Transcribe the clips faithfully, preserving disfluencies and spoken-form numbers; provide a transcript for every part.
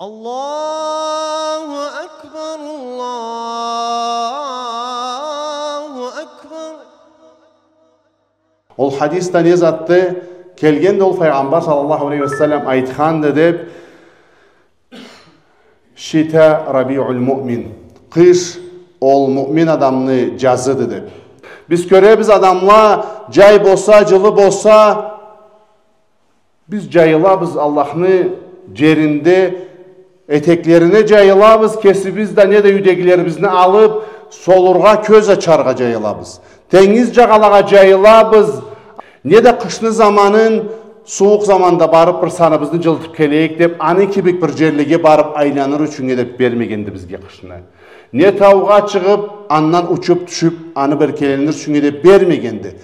الله أكبر، الله أكبر. Ол хадисде не затды? Келгенди ол Файгъамбар саллаллаху алейхи ва саллам айтханды деп, «Шита рабиуль муъмин». Къыш ол муъмин адамны джазыды деп. Биз кёребиз, адамла джай болса, джылы болса, биз джайылабыз Аллахны джеринде, этеклерине джайылабыз, кесибиз да, не да юйдегилерибизни алып, солургъа, кёз ачаргъа джайылабыз. Тенгиз джагъалагъа джайылабыз. Не да къышны заманын, сууукъ заманда барып, бир саныбызны джылытып келейик деп, аны кибик бир джерлеге барып айланыр ючюннге деп бермегенди бизге къышны. Не таугъа чыгъып, андан учуп тюшюп, аны бир келенир ючюннге деп бермегенди.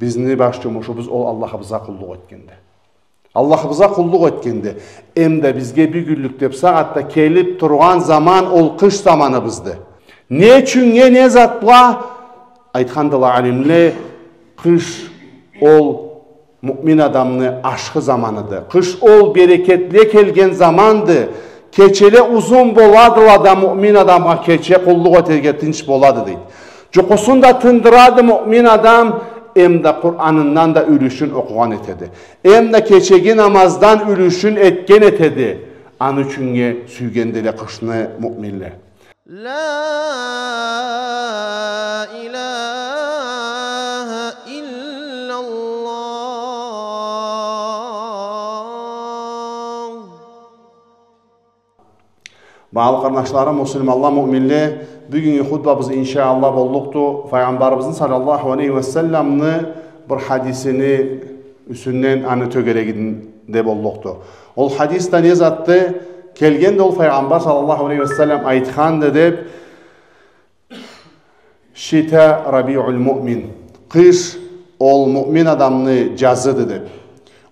Бизни баш джумушубуз ол Аллахыбызгъа къуллукъ этгенди. Аллахыбызгъа къуллукъ этгенди. Эм да бизге бюгюнлюк деп сагъатда келип тургъан заман ол къыш заманыбызды. Не ючюннге, не зат бла? Айтхандыла алимле, къыш ол муъмин адамны ашхы заманыды. Къыш ол берекетле келген заманды. Кечеле узун боладыла да, муъмин адамгъа кече къуллукъ этерге тынч болады, дейди. Джукъусун да тындырады муъмин адам, эм да Къуранындан да юлюшюн окъугъан этеди. Эм да кечеги намаздан юлюшюн этген этеди. Аны ючюннге сюйгендиле къышны муъминле. لا إله إلا الله. Багъалы къарнашларым, муслиманла, муъминле, бюгюннгю хутбабыз, иншаАллах, боллукъду Файгъамбарыбызны саллаллаху алейхи ва салламны бир хадисини юсюнден, аны тёгерегинде боллукъду. Ол хадисде не затды? Келгенди ол Файгъамбар саллаллаху алейхи ва саллам айтханды деп, «Шита рабиуль муъмин». Къыш ол муъмин адамны джазыды деп.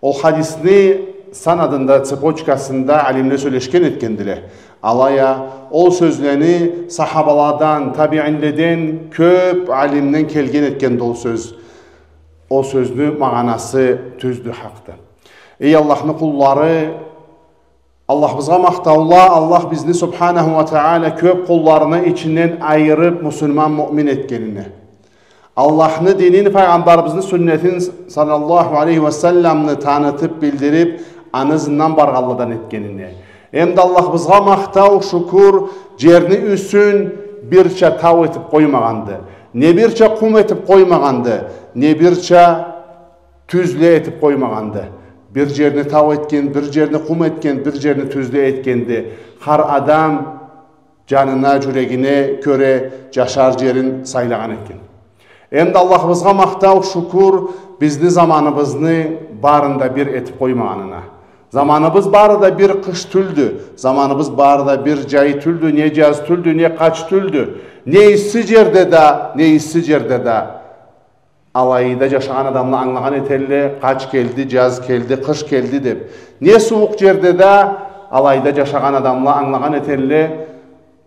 Ол хадисни санадында, цепочкасында алимле сёлешген этгендиле. Алай а ол сёзлени сахабаладан, табиинледен, кёп алимден келген этгенди ол сёз. Ол сёзню магъанасы тюздю, хакъды. Эй Аллахны къуллары, Аллахыбызгъа махтаула, Аллах бизни субханаху ва тагъала кёп къулларыны ичинден айырып, муслиман, муъмин этгенине. Аллахны динин, Файгъамбарыбызны сюннетин саллаллаху алейхи ва салламны танытып, билдирип, аны ызындан баргъанладан этгенине. Эм да Аллахыбызгъа махтау, шукур, джерни юсюн бирча тау этип къоймагъанды. Не бирча къум этип къоймагъанды, не бирча тюзле этип къоймагъанды. Бир джерни тау этген, бир джерни къум этген, бир джерни тюзле этгенди. Хар адам джанына, джюрегине кёре джашар джерин сайлагъан этген. Эм да Аллахыбызгъа махтау, шукур, бизни заманыбызны барын да бир этип къоймагъанына. Заманыбыз бары да бир къыш тюлдю, заманыбыз бары да бир джай тюлдю, не джаз тюлдю, не къач тюлдю, не исси джерде да, не исси джерде да. Алайда джашагъан адамла англагъан этелле, къач келди, джаз келди, къыш келди деп. Не сууукъ джерде да алайда джашагъан адамла англагъан этелле,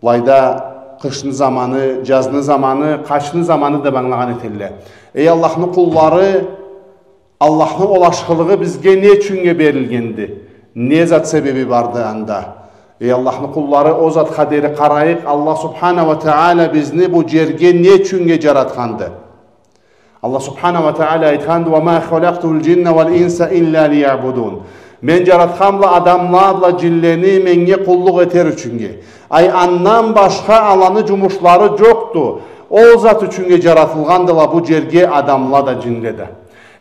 былайда къышны заманы, джазны заманы, къачны заманы деп англагъан этелле. Эй Аллахны къуллары, Аллахны ол ашхылыгъы бизге не ючюннге берилгенди? Не зат себеби барды анда? Эй Аллахны къуллары, ол затха дери къарайыкъ, Аллах субхана ва тагъала бизни бу джерге не ючюннге джаратханды? Аллах субхана ва тагъала айтханды: «وما خلقت الجن والإنس إلا ليعبدون». Мен джаратханма адамла бла джинлени меннге къуллукъ этер ючюннге. Ай, андан башха аланы джумушлары джокъду. Ол зат ючюннге джаратылгъандыла бу джерге адамла да, джинле да.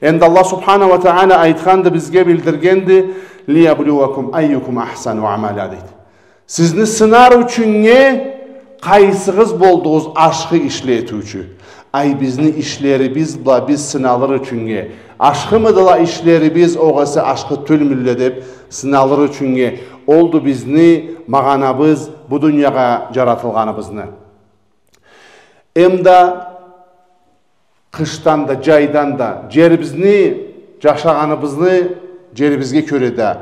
Энди Аллах субхана ва тагъала айтханды, бизге билдиргенди: «ليبلوكم أيكم أحسن عملا», дейди. Сизни сынар ючюннге, къайсыгъыз болдугъуз ашхы ишле этиучю? Ай, бизни ишлерибиз бла биз сыналыр ючюннге, ашхымыдыла ишлерибиз, огъесе ашхы тюлмюлле деп сыналыр ючюннге олду бизни магъанабыз, бу дуниягъа джаратылгъаныбызны. Эм да къышдан да, джайдан да, джерибизни, джашагъаныбызны джерибизге кёре да,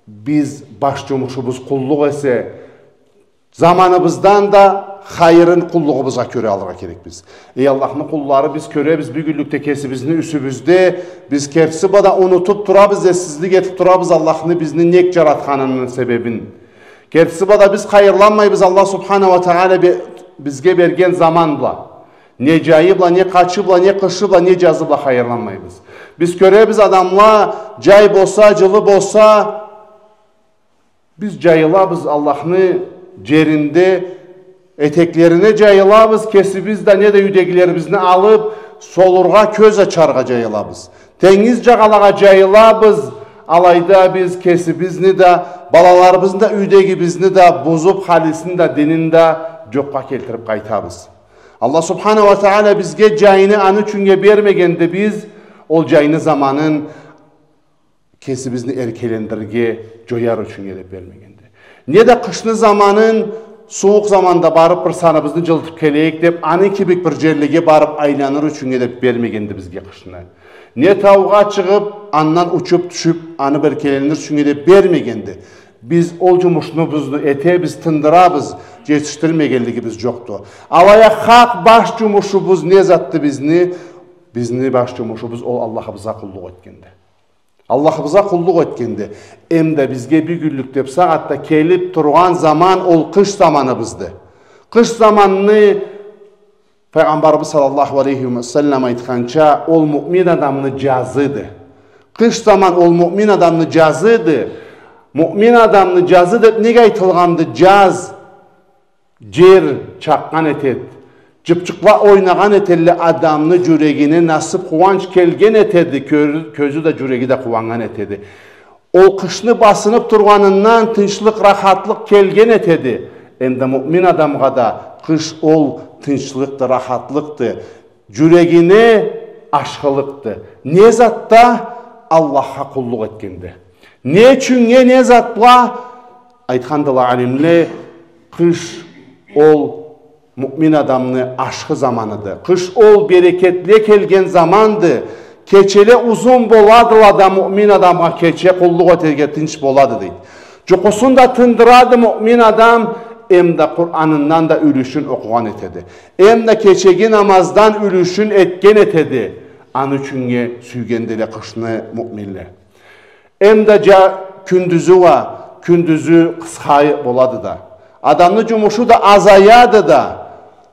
биз баш джумушубуз къуллукъ эсе, заманыбыздан да хайырын къуллугъубузгъа кёре алыргъа керекбиз. Эй Аллахны къуллары, биз кёребиз, бюгюнлюкде кесибизни юсюбюзде биз кертиси бла да унутуп турабыз, эссизлик этип турабыз Аллахны бизни нек джаратханыны себебин. Кертиси бла да биз хайырланмайбыз Аллах Субханаху уа Тагъала бе-, бизге берген заман бла. Не джайы бла, не къачы бла, не къышы бла, не джазы бла хайырланмайбыз. Биз кёребиз адамла, джай болса, джылы болса, биз джайылабыз Аллахны джеринде, этеклерине джайылабыз, кесибиз да, не да юйдегилерибизни алыб, солургъа, кёз ачаргъа джайылабыз. Тенгиз джагъалагъа джайылабыз, алайда биз кесибизни да, балаларыбызны да, юйдегибизни да бузуб, халисин да, динин да джокъгъа келтириб къайтабыз. Аллах Субханаху уа Тагъала бизге джайны аны ючюннге бермегенди, биз ол джайны заманын кесибизни эркелендирирге, джояр ючюннге деб бермегенди. Не да къышны заманын, сууукъ заманда барыб бир саныбызны джылытыб келейик деб, аны кибик бир джерлеге барыб айланыр ючюннге деб бермегенди бизге къышны. Не таугъа чыгъыб, андан учуб тюшюб, аны бир эркелендирир ючюннге деб бермегенди. Биз ол джумушну бизни этебиз, тындырабыз, джетишдирмегенлигибиз джокъду. Алай а хакъ баш джумушубуз не затды бизни? Бизни баш джумушубуз ол Аллахыбызгъа къуллукъ этгенди. Аллахыбызгъа къуллукъ этгенди. Эм да бизге бюгюнлюк деб сагъатда келиб тургъан заман ол къыш заманыбызды. Къыш заманны Пайгъамбарыбыз саллаллаху алейхи уа саллам айтханча, ол муъмин адамны джазыды. Къыш заман ол муъмин адамны джазыды. Муъмин адамны джазы деб неге айтылгъанды? Джаз, джер чакъгъан этед. Джыпчыкъла ойнагъан этелле, адамны джюрегине насыб, къууанч келген этеди, кёр-, кёзю да, джюреги да къууаннган этеди. Ол къышны басыныб тургъанындан тынчлыкъ, рахатлыкъ келген этеди. Эм да муъмин адамгъа да къыш ол тынчлыкъды, рахатлыкъды. Джюрегине ашхылыкъды. Не затда? Аллахха къуллукъ этгенди. Не ючюннге, не затла? Айтхандыла алимле, къыш ол муъмин адамны ашхы заманыды. Къыш ол берекетле келген заманды. Кечеле узун боладыла да, муъмин адамгъа кече къуллукъ этерге тынч болады, дейди. Джукъусун да тындырады муъмин адам, эм да Къуранындан да юлюшюн окъугъан этеди. Эм да кечеги намаздан юлюшюн этген этеди. Аны ючюннге сюйгендиле къышны муъминле. Эм да джа-, кюндюзю уа, кюндюзю къысха болады да. Адамны джумушу да азаяды да.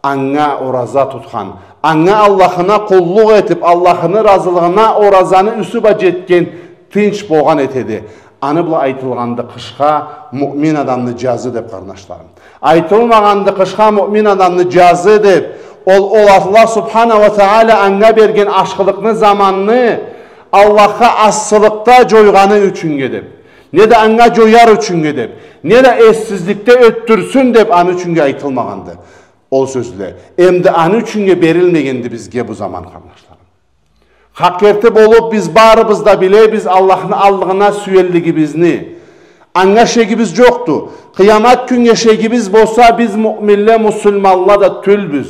Анга ораза тутхан, анга Аллахына къуллукъ этиб, Аллахыны разылыгъына оразаны юсю бла джетген тынч болгъан этеди. Аны бла айтылгъанды къышха муъмин адамны джазы деб, къарнашларым. Айтылмагъанды къышха муъмин адамны джазы деб. Ол, ол Аллах Субханаху уа Тагъала анга берген ашхылыкъны, заманны Аллахха асылыкъда джойгъаны ючюннге деб, не да анга джояр ючюннге деб, не да эссизликде ётдюрсюн деб, аны ючюннге айтылмагъанды ол сёзле. Эм да аны ючюннге берилмегенди бизге бу заман, къарнашларым. Хакъ керти болуб, биз барыбыз да билебиз Аллахны аллыгъына сюеллигибизни. Анга шегибиз джокъду. Къыямат кюннге шегибиз болса, биз муъминле, муслиманла да тюлбюз.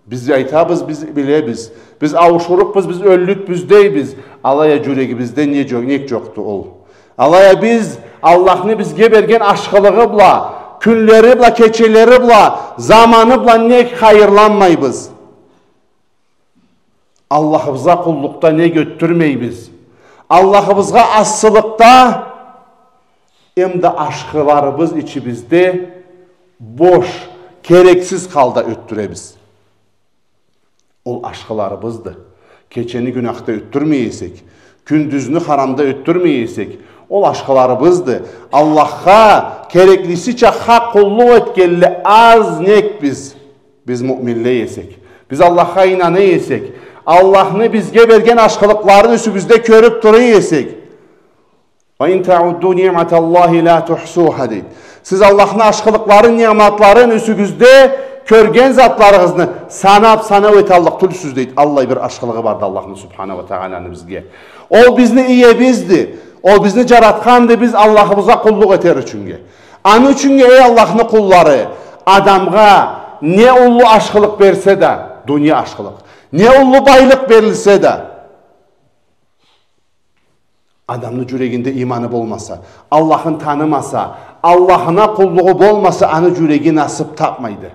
Биз айтабыз, биз билебиз. Биз ауушурукъбуз, биз ёллюкбюз дейбиз. Алай а джюрегибизде не джо-, нек джокъду ол? Алай а биз Аллахны бизге берген ашхылыгъы бла, кюнлери бла, кечелери бла, заманы бла нек хайырланмайбыз? Аллахыбызгъа къуллукъда нек ётдюрмейбиз? Аллахыбызгъа асылыкъда, эм да ашхыларыбыз ичибизде бош, керексиз халда ётдюребиз. Ол ашхыларыбызды. Кечени гюнахда ётдюрмей эсек, кюндюзню харамда ётдюрмей эсек, ол ашхыларыбызды. Аллахха кереклисича хакъ къуллукъ этгенле аз нек биз, биз муъминле эсек, биз Аллахха ийнана эсек, Аллахны бизге берген ашхылыкъларын юсюбюзде кёрюб тура эсек. «Ва ин таудду ниъматаллахи ла тухсуха», дейди. Сиз Аллахны ашхылыкъларын, ниъматларын, юсюгюзде кёрген затларыгъызны санаб, санау эталлыкъ тюлсюз, дейди. Аллай бир ашхылыгъы барды Аллахны субханаху ва тааланы бизге. Ол бизни иебизди. Ол бизни джаратханды, биз Аллахыбызгъа къуллукъ этер ючюннге. Аны ючюннге, эй Аллахны къуллары, адамгъа не уллу ашхылыкъ берсе да, дуния ашхылыкъ, не уллу байлыкъ берилсе да, адамны джюрегинде иманы болмаса, Аллахын танымаса, Аллахына къуллугъу болмаса, аны джюреги насыб табмайды.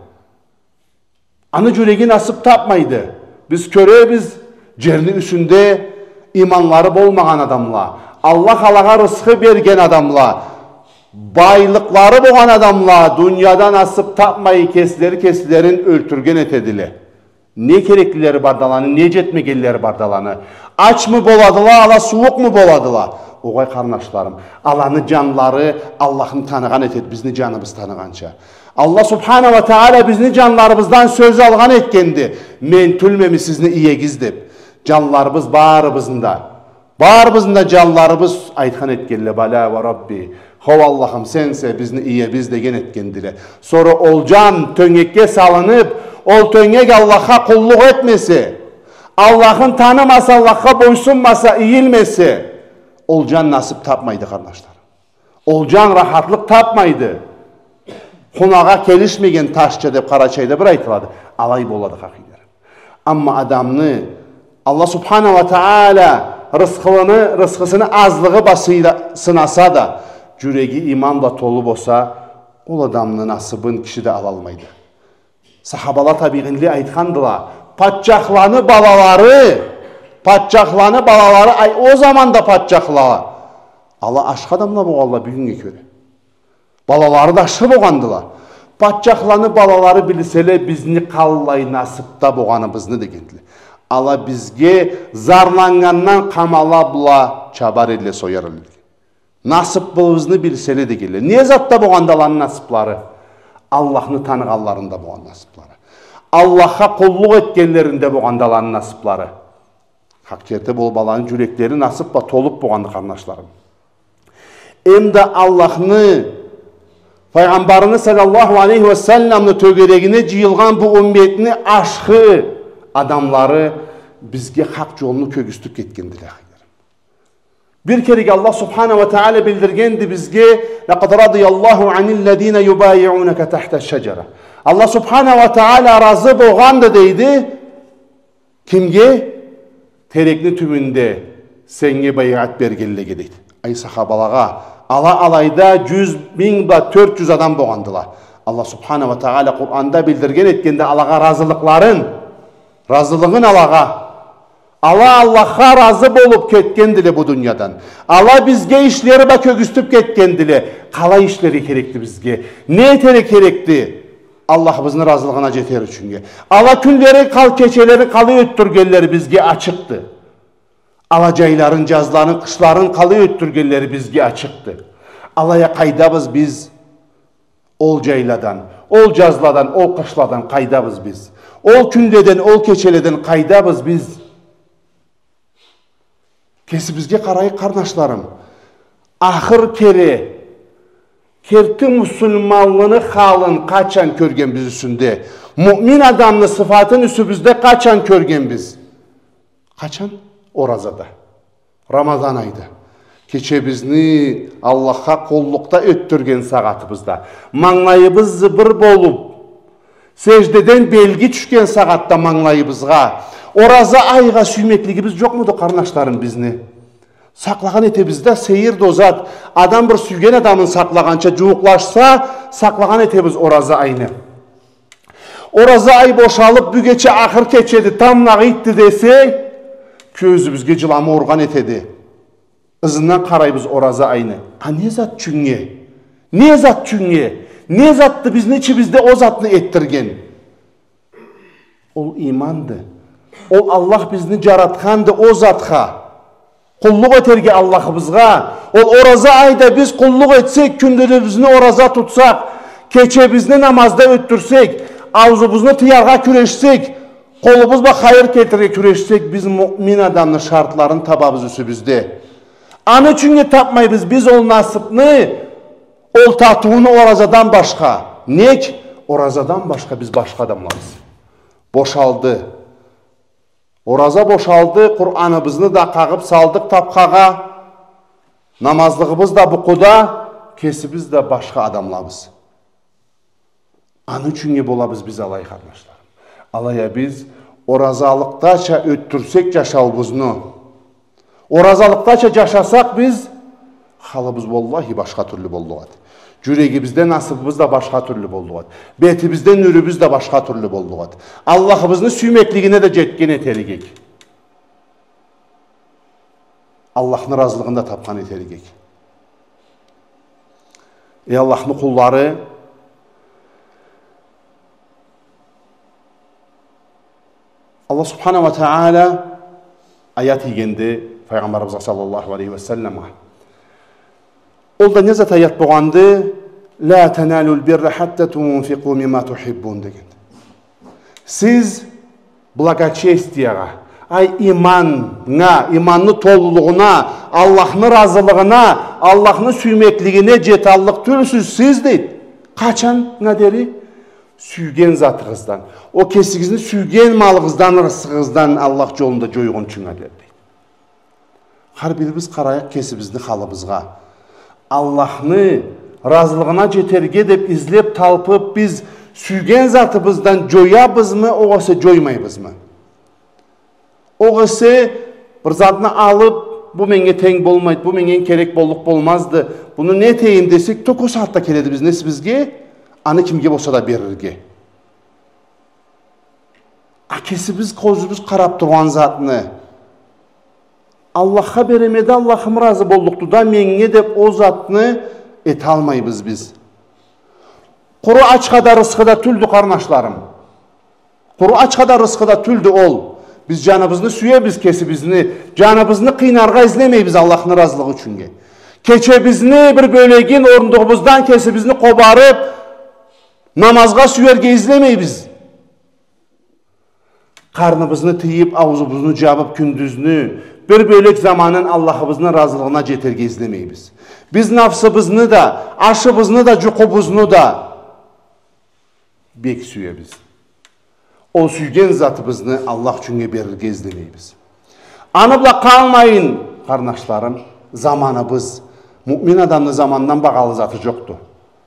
Аны джюреги насыб табмайды. Биз кёребиз, джерни юсюнде иманлары болмагъан адамла, Аллах алагъа рысхы берген адамла, Байлыкълары болгъан адамла дунияда насып тапмай, кеслери кеслерин ёлтюрген этедиле. Не кереклилери барды аланы, не джетмегенлери барды аланы. Ачмы боладыла, ала сууукъму боладыла? Огъай, къарнашларым, аланы джанлары Аллахны таныгъан этеди, бизни джаныбыз таныгъанча. Аллах субхана уа тагъала бизни джанларыбыздан сёз алгъан этгенди: «Мен тюлмеми сизни иегиз», — деп. Джанларыбыз барыбызны да, барыбызны да джанларыбыз айтхан этгенле: «Бала уа Рабби, хоу Аллахым, сенсе бизни иебиз», — деген этгендиле. Сора ол джан тёнгекге салынып, ол тёнгек Аллахха къуллукъ этмесе, Аллахын танымаса, Аллахха бойсунмаса, ийилмесе, ол джан насып тапмайды, къарнашлар. Ол джан рахатлыкъ тапмайды. Хунагъа келишмеген ташча деп Къарачайда бир айтылады. Алай болады, хакъыйлары. Амма адамны Аллах субхана уа тагъала рысхылыны, рысхысыны азлыгъы бла сынаса да, джюреги иман бла толу болса, ол адамны насыбын киши да алалмайды. Сахабала, табиинле айтхандыла: патчахланы балалары, патчахланы балалары, ай, ол заманда патчахла, ала ашхы адамла болгъанла бюгюннге кёре. Балалары да ашхы болгъандыла. Патчахланы балалары билселе бизни къаллай насыпда болгъаныбызны, дегендиле, ала бизге зарланнгандан къамала бла чабар эдиле, сояр эдиле. Насыпыбызны билселе, дегенле. Не затда болгъанды аланы насыплары? Аллахны таныгъанларында болгъан насыплары. Аллахха къуллукъ этгенлеринде болгъанды аланы насыплары. Хакъ керти болуп, аланы джюреклери насып бла толуп болгъанды, къарнашларым. Эм да Аллахны, Файгъамбарыны саллаллаху алейхи уа салламны тёгерегине джыйылгъан бу умметни ашхы адамлары бизге хакъ джолну кёргюзтюп кетгендиле, хакъыйлары. Бир кере Аллах субхана уа тагъала билдиргенди бизге: «Лакъад радияллаху аниллязина юбайиунака тахта шаджара». Аллах субхана уа тагъала разы болгъанды, дейди. Кимге? Терекни тюбюнде сеннге байат бергенлеге, дейди. Ай, сахабалагъа. Ала алайда джюз, минг бла тёрт джюз адам болгъандыла. Аллах субхана уа тагъала Къуранда билдирген этгенди алагъа разылыкъларын, разылыгъын алагъа. Ала Аллахха разы болуп кетгендиле бу дуниядан. Ала бизге ишлери бла кёргюзтюп кетгендиле. Къалай ишлерге керекди бизге? Не этерге керекди Аллахыбызны разылыгъына джетер ючюннге? Ала кюнлерин къал-, кечелерин къалай ётдюргенлери бизге ачыкъды. Ала джайларын, джазларын, къышларын къалай ётдюргенлери бизге ачыкъды. Алай а къайдабыз биз? Ол джайладан, ол джазладан, ол къышладан къайдабыз биз? Ол кюнледен, ол кечеледен къайдабыз биз? Кесибизге къарайыкъ, къарнашларым. Ахыр кере керти муслиманлыны халын къачан кёргенбиз юсюнде? Муъмин адамны сыфатын юсюбюзде къачан кёргенбиз? Къачан? Оразада. Рамазан айда. Кечебизни Аллахха къуллукъда ётдюрген сагъатыбызда. Мангылайыбыз зыбыр болуп, сеждеден белги тюшген сагъатда мангылайыбызгъа. Ораза айгъа сюймеклигибиз джокъмуду, къарнашларым, бизни? Сакълагъан этебиз да, сейир да ол зат. Адам бир сюйген адамын сакълагъанча, джууукълашса, сакълагъан этебиз ораза айны. Ораза ай бошалып, бюгече ахыр кечеди, тамбла итди десе, кёзюбюзге джыламы ургъан этеди. Ызындан къарайбыз ораза айны. А не зат ючюннге? Не зат ючюннге? Не затды бизни ичибизде ол затны этдирген? Ол иманды. Ол Аллах бизни джаратханды ол затха. Къуллукъ этерге Аллахыбызгъа. Ол ораза айда биз къуллукъ этсек, кюнлерибизни ораза тутсакъ, кечебизни намазда ётдюрсек, аузубузну тыяргъа кюрешсек, къолубуз бла хайыр келтирирге кюрешсек, биз муъмин адамны шартларын табабыз юсюбюзде. Аны ючюннге тапмайбыз биз ол насыпны, ол татыуну оразадан башха. Нек? Оразадан башха биз башха адамлабыз. Бошалды. Ораза бошалды, Къураныбызны да къагъып салдыкъ тапхагъа, намазлыгъыбыз да букъуда, кесибиз да башха адамлабыз. Аны ючюннге болабыз биз алай, къарнашларым. Алай а биз оразалыкъдача ётдюрсек джашауубузну, оразалыкъдача джашасакъ биз, халыбыз, уаллахи, башха тюрлю боллукъ эди. Джюрегибизде насыбыбыз да башха тюрлю боллукъ эди. Бетибизде нюрюбюз да башха тюрлю боллукъ эди. Аллахыбызны сюймеклигине да джетген этерик эдик. Аллахны разылыгъын да тапхан этерик эдик. Эй Аллахны къуллары, Аллах субхана уа тагъала аят ийгенди Файгъамбарыбызгъа саллаллаху алейхи уа салламгъа. Ол да не зат аят болгъанды? «Ла таналул бирра хатта тунфикъу мимма тухиббун» дегенди. Сиз благочестиягъа, ай, иманнга, иманны толулугъуна, Аллахны разылыгъына, Аллахны сюймеклигине джеталлыкъ тюлсюз сиз, дейди. Къачаннга дери? Сюйген затыгъыздан, ол кесигизни сюйген малыгъыздан, ырысхыгъыздан Аллах джолунда джойгъунчунга дери, дейди. Хар бирибиз къарайыкъ кесибизни халыбызгъа. Аллахны разылыгъына джетерге деб излеб, талпыб, биз сюйген затыбыздан джоябызмы, огъесе джоймайбызмы? Огъесе бир затны алыб, бу меннге тенг болмайды, бу меннге керек боллукъ болмазды, буну не этейим десек, тёк ол сагъатда келеди бизни эсибизге, аны кимге болса да берирге. А кесибиз кёзюбюз къараб тургъан затны, Аллахха береме да, Аллахым разы боллукъду да меннге деб, ол затны эталмайбыз биз. Къуру ачха да, рысхы да тюлдю, къарнашларым. Къуру ачха да, рысхы да тюлдю ол. Биз джаныбызны сюебиз, кесибизни, джаныбызны къыйнаргъа излемейбиз Аллахны разылыгъы ючюннге. Кечебизни бир бёлегин орундугъубуздан кесибизни къобарыб, намазгъа сюерге излемейбиз. Къарныбызны тыйыб, аузубузну джабыб, кюндюзню бир бёлек заманын Аллахыбызны разылыгъына джетерге излемейбиз. Биз нафсыбызны да, ашыбызны да, джукъубузну да бек сюебиз. Ол сюйген затыбызны Аллах ючюннге берирге излемейбиз. Аны бла къалмайын, къарнашларым, заманыбыз. Муъмин адамны замандан багъалы заты джокъду.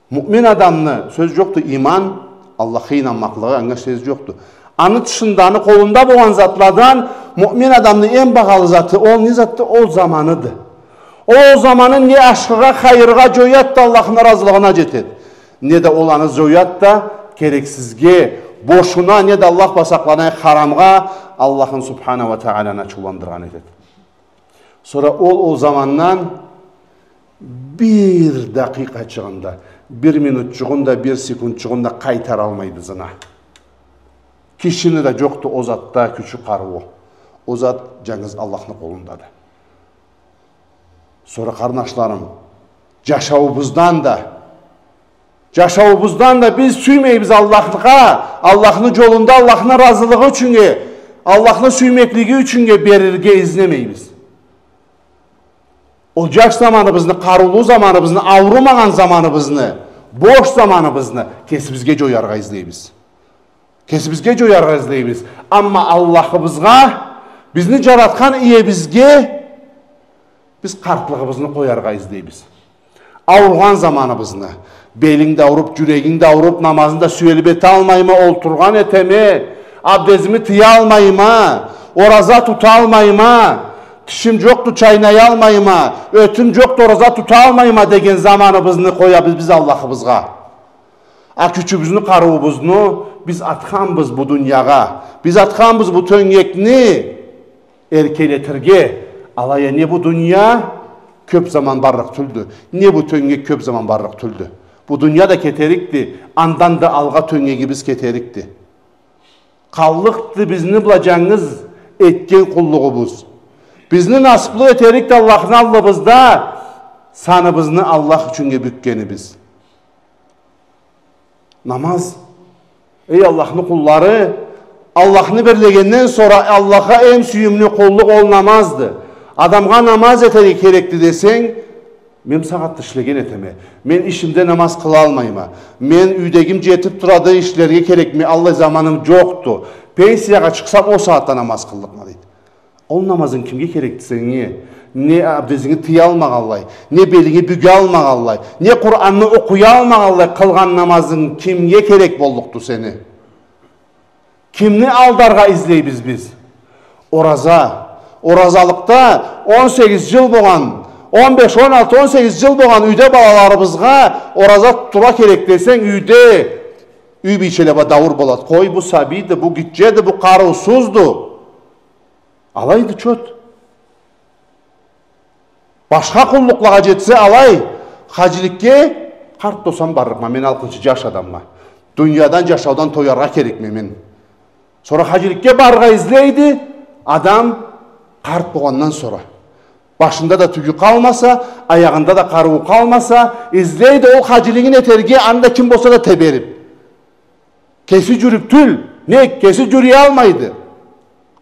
Муъмин адамны, сёз джокъду, иман, Аллахха ийнанмакълыгъы, анга сёз джокъду. Аны тышында, аны къолунда болгъан затладан муъмин адамны эм багъалы заты, ол не затды? Ол заманыды. Ол заманын не ашхыгъа, хайыргъа джояды да, Аллахны разылыгъына джетеди, не да ол аны джояды да керексизге, бошуна, не да Аллах бла сакъланайыкъ, харамгъа, Аллахын субхана уа тагъаланы ачыуландыргъан этеди. Сора ол, ол замандан бир дакъикъачыгъын да, бир минутчугъун да, бир секундчугъун да къайтаралмайды ызына. Кишини да джокъду ол затда кючю, къарыуу. Ол зат джангыз Аллахны къолундады. Сора, къарнашларым, джашауубуздан да, джашауубуздан да биз сюймейбиз Аллахха, Аллахны джолунда, Аллахны разылыгъы ючюннге, Аллахны сюймеклиги ючюннге берирге излемейбиз. Ол джаш заманыбызны, къарыулу заманыбызны, аурумагъан заманыбызны, бош заманыбызны кесибизге джояргъа излейбиз. Кесибизге джояргъа излейбиз. Амма Аллахыбызгъа, бизни джаратхан Иебизге биз къартлыгъыбызны къояргъа излейбиз. Ауругъан заманыбызны, белинг да ауруб, джюрегинг да ауруб, намазны да сюелиб эталмайма, олтургъан этеме, абдезими тыялмайма, ораза туталмайма, тишим джокъду, чайнаялмайма, ётюм джокъду, ораза туталмайма деген заманыбызны къоябыз биз Аллахыбызгъа. А кючюбюзню, къарыуубузну биз атханбыз бу дуниягъа. Биз атханбыз бу тёнгекни эркелетирге. Алай а не бу дуния кёб заман барлыкъ тюлдю, не бу тёнгек кёб заман барлыкъ тюлдю. Бу дуния да кетерикди, андан да алгъа тёнгегибиз кетерикди. Къаллыкъды бизни бла джангыз этген къуллугъубуз. Бизни насыблы этерикди Аллахны аллыбызда саныбызны Аллах ючюннге бюкгенибиз. Намаз. Эй Аллахны къуллары, Аллахны бирлегенден сора Аллахха эм сюйюмлю къуллукъ ол намазды. Адамгъа намаз этерге керекди десенг, мен бусагъатда ишлеген этеме. Мен ишимде намаз къылалмайма. Мен юйдегим джетиб турады, ишлерге керекме, аллай заманым джокъду. Пенсиягъа чыкъсам, ол сагъатда намаз къыллыкъма, дейди. Ол намазынг кимге керекди сеннге? Не абдезинги тыялмагъанлай, не белинги бюгялмагъанлай, не Къуранны окъуялмагъанлай къылгъан намазынг кимге керек боллукъду сени? Кимни алдаргъа излейбиз биз? Ораза. Оразалыкъда он сегиз джыл болгъан, он беш, он алты, он сегиз джыл болгъан юйде балаларыбызгъа ораза тутургъа керек десенг, юйде юй бийчеле бла дауур болады. Къой, бу сабийди, бу гитчеди, бу къарыусузду. Алайды чот. Башха къуллукълагъа джетсе алай, хаджиликге Къарт болсам барлыкъма, мен алкъынчы джаш адамма. Дуниядан, джашаудан тояргъа керекме мен. Сора хаджиликге барыргъа излейди адам къарт болгъандан сора. Башында да тюгю къалмаса, аягъында да къарыуу къалмаса, излейди ол хаджилигин этерге, аны да ким болса да теберип. Кеси джюрюп тюл, нек, кеси джюрюялмайды.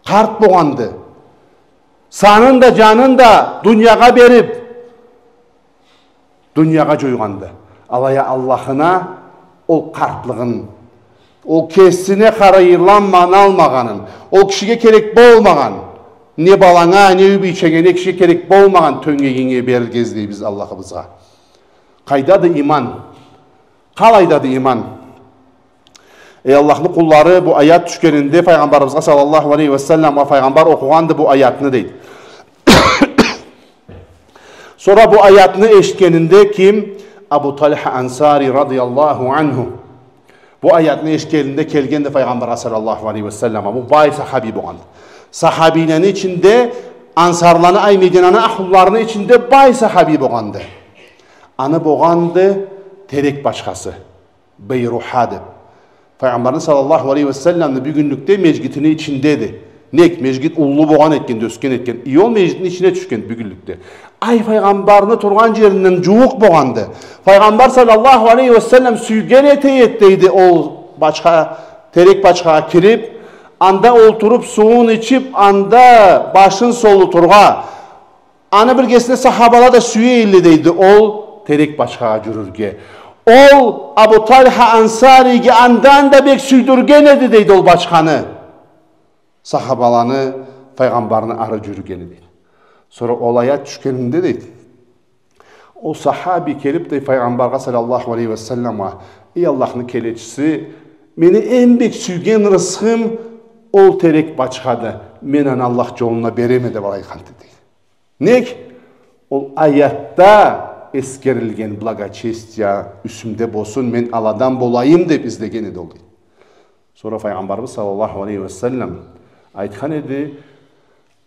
Къарт болгъанды. Санын да, джанын да дуниягъа берип, дуниягъа джойгъанды. Алай а Аллахына ол къартлыгъын, ол кесине къарайырла маналмагъанын, ол кишиге керек болмагъан, не баланга, не юбийченге, не кишиге керек болмагъан тёнгегинге берирге излейбиз Аллахыбызгъа. Къайдады иман? Къалайдады иман? Эй Аллахны къуллары, бу аят тюшгенинде Файгъамбарыбызгъа саллаллаху алейхи ва саллам, ва Файгъамбар окъугъанды бу аятны, дейди. Сора бу аятны эшитгенинде ким? Абу Тальха Ансари радияллаху анху. Бу аятны эшитгенинде келгенди Файгъамбаргъа саллаллаху алейхи ва саллам. Бу бай сахаби болгъанды. Сахабилени ичинде, ансарланы, ай, Мединаны ахлуларыны ичинде бай сахаби болгъанды. Аны болгъанды терек бачхасы. Бейруха деп. Файгъамбарны саллаллаху алейхи ва салламны бюгюнлюкде межгитини ичиндеди. Нек, межгит уллу болгъан этгенди, ёсген этген. И ол межгитни ичине тюшген бюгюнлюкде. Ай, Файгъамбарны тургъан джеринден джууукъ болгъанды. Файгъамбар саллаллаху алейхи ва саллам сюйген эте эди, дейди, ол бачха, терек бачхагъа кирип, анда олтуруп, сууун ичип, анда башын солутургъа. Аны биргесине сахабала да сюе эдиле, дейди, ол терек бачхагъа джюрюрге. Ол Абу Тальха Ансариге андан да бек сюйдюрген эди, дейди, ол бачханы. Сахабаланы Файгъамбарны ары джюрюгени, дейди. Сора ол аят тюшгенинде, дейди, ол сахаби келип, дейди, Файгъамбаргъа саллаллаху алейхи ва салламгъа: «Эй Аллахны келечиси, мени эм бек сюйген рысхым ол терек бачхады, мен аны Аллах джолуна береме», — деп алай айтханды, дейди. Нек? Ол аятда эсгерилген благочестие юсюмде болсун, мен аладан болайым деп излеген эди ол, дейди. Сора Файгъамбарыбыз саллаллаху алейхи ва саллам айтхан эди: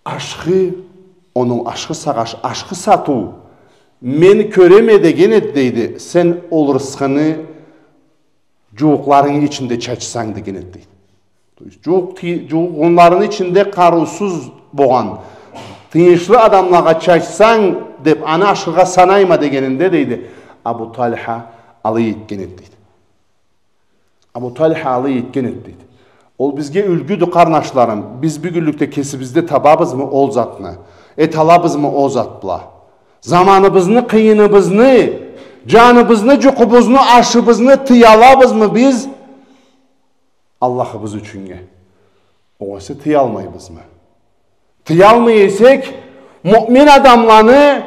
«Ашхы, оноу ашхы сагъыш, ашхы сатыу мен кёреме», — деген эди, дейди. «Сен ол рысхыны джууукъларынгы ичинде чачсанг», — деген эди, дейди. То есть, джууукъ-, джууукъ-, джууукъларынгы ичинде къарыусуз болгъан, тыйыншлы адамлагъа чачсанг деп, аны ашхыгъа санайма дегенинде, дейди, Абу Тальха алай этген эди, дейди. Абу Тальха алай этген эди, дейди. Ол бизге юлгюдю, къарнашларым. Биз бюгюнлюкде кесибизде табабызмы ол затны? Эталабызмы ол зат бла? Заманыбызны, къыйыныбызны, джаныбызны, джукъубузну, ашыбызны тыялабызмы биз Аллахыбыз ючюннге? Огъесе тыялмайбызмы? Тыялмай эсек, муъмин адамланы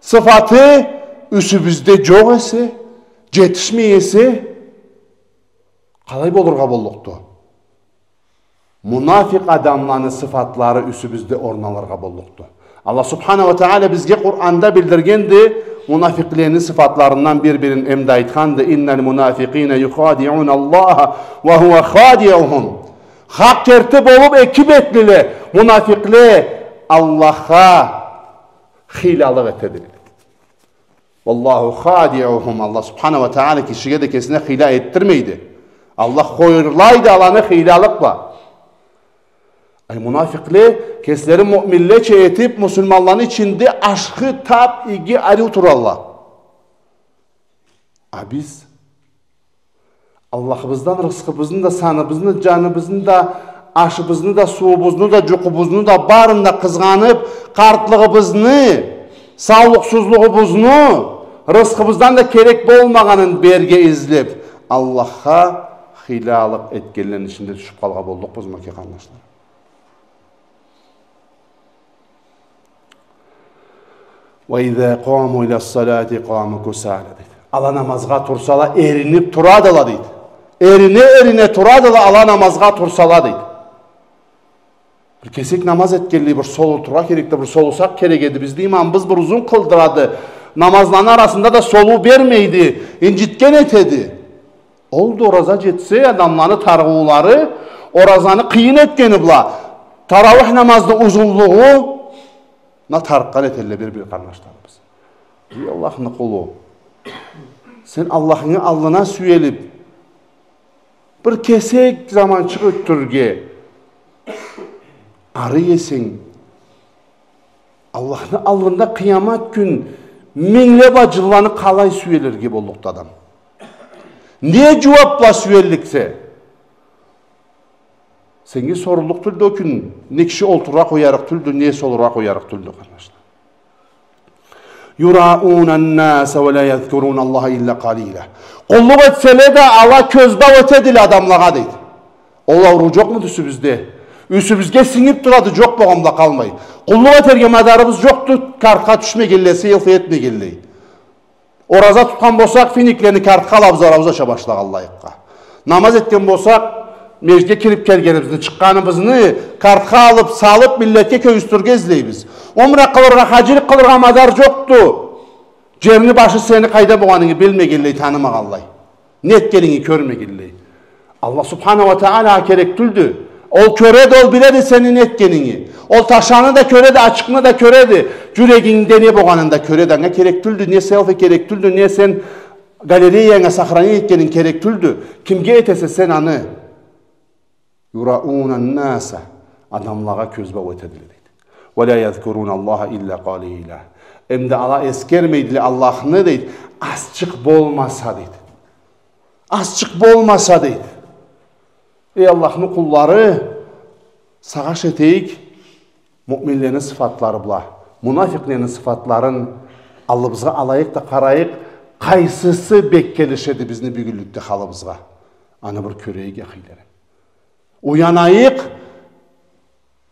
сыфаты юсюбюзде джокъ эсе, джетишмей эсе, къалай болургъа боллукъду? Мунафикъ адамланы сыфатлары юсюбюзде орун алыргъа боллукъду. Аллах субхана ва тагъала бизге Къуранда билдиргенди мунафикълени сыфатларындан бир-бирин, эмда айтханды: «إن المنافقين يخادعون الله وهو خادعهم». Хакъ керти болуп эки бетлиле, мунафикъле Аллахха хыйлалыкъ этедиле. «والله خادعهم». Аллах субхана ва тагъала кишиге да кесине хыйла этдирмейди. Аллах хорлайды аланы хыйлалыкъ бла. Ай, мунафикъле кеслерин муъминлеча этип, муслиманланы ичинде ашхы, тап, иги, ариу туралла. А биз Аллахыбыздан рысхыбызны да, саныбызны, джаныбызны да, ашыбызны да, суубузну да, джукъубузну да, барын да къызгъанып, къартлыгъыбызны, саулукъсузлугъубузну, рысхыбыздан да керек болмагъанын берге излеп, Аллахха хыйлалыкъ этгенлени ичинде тюшюп къалгъа боллукъбузму экен, къарнашлар? «وإذا قاموا إلى الصلاة قاموا كسالى», дейди. Ала намазгъа турсала, эринип турадыла, дейди. Эрине-эрине турадыла, ала намазгъа турсала, дейди. Бир кесек намаз этгенлей, бир солутургъа керекди, бир солусакъ керек эди. Бизни имамыбыз бир узун къылдырады. Намазланы арасында да солуу бермейди, инджитген этеди. Олду ораза джетсе, адамланы тарыгъыулары, оразаны къыйын этгени бла, тарауих намазны узунлугъу, мына тарыкъгъан этелле бир-бир къарнашларыбыз. Эй Аллахны къулу, Сен Аллахынгы аллына сюелиб, бир кесек заманчыкъ ётдюрюрге арый эсенг, Аллахны аллында къыямат кюн мингле бла джылланы къалай сюелирге боллукъду адам? Не джууаб бла сюелликсе? Сеннге соруллукъ тюлдю ол кюн, не киши олтурургъа къоярыкъ тюлдю, не солургъа къоярыкъ тюлдю, къарнашла. يراءون الناس ولا يذكرون الله إلا قليلا. Къуллукъ этселе да, ала кёзбау этедиле адамлагъа, дейди. Ол ауруу джокъмуду юсюбюзде? Юсюбюзге сингиб турады, джокъ болгъан бла къалмай. Къуллукъ этерге мадарыбыз джокъду, картха тюшмегенлей, селфи этмегенлей. Ораза тутхан болсакъ, финиклени картха алабыз, арабыз ача башлагъанлайыкъгъа. Намаз этген болсакъ, межгитге кириб келгенибизни, чыкъгъаныбызны картха алыб, салыб, миллетге кёргюзтюрге излейбиз. Умра къылыргъа, хаджилик къылыргъа мадар джокъду. Джерни башы сени къайда болгъанынгы билмегенлей, танымагъанлай. Не этгенинги кёрмегенлей. Аллах субханаху уа таалагъа керек тюлдю. Ол кёреди, ол биледи сени не этгенинги. Ол ташланы да кёреди, ачыкъны да кёреди. Джюрегингде не болгъанын да кёреди. Анга керек тюлдю, не селфи керек тюлдю, не сен галереянга сохранить этгенинг керек тюлдю. Кимге этесе сен аны? يراءون الناس. Адамлагъа кёзбау этедиле, дейди. ولا يذكرون الله إلا قليلا. Эм да ала эсгермейдиле Аллахны, дейди. Азчыкъ болмаса, дейди. Азчыкъ болмаса, дейди. Эй Аллахны къуллары, сагъыш этейик, муъминлени сыфатлары бла мунафикълени сыфатларын аллыбызгъа алайыкъ да къарайыкъ, къайсысы бек келишеди бизни бюгюнлюкде халыбызгъа? Аны бир кёрейик, ахыйлары. Уянайыкъ,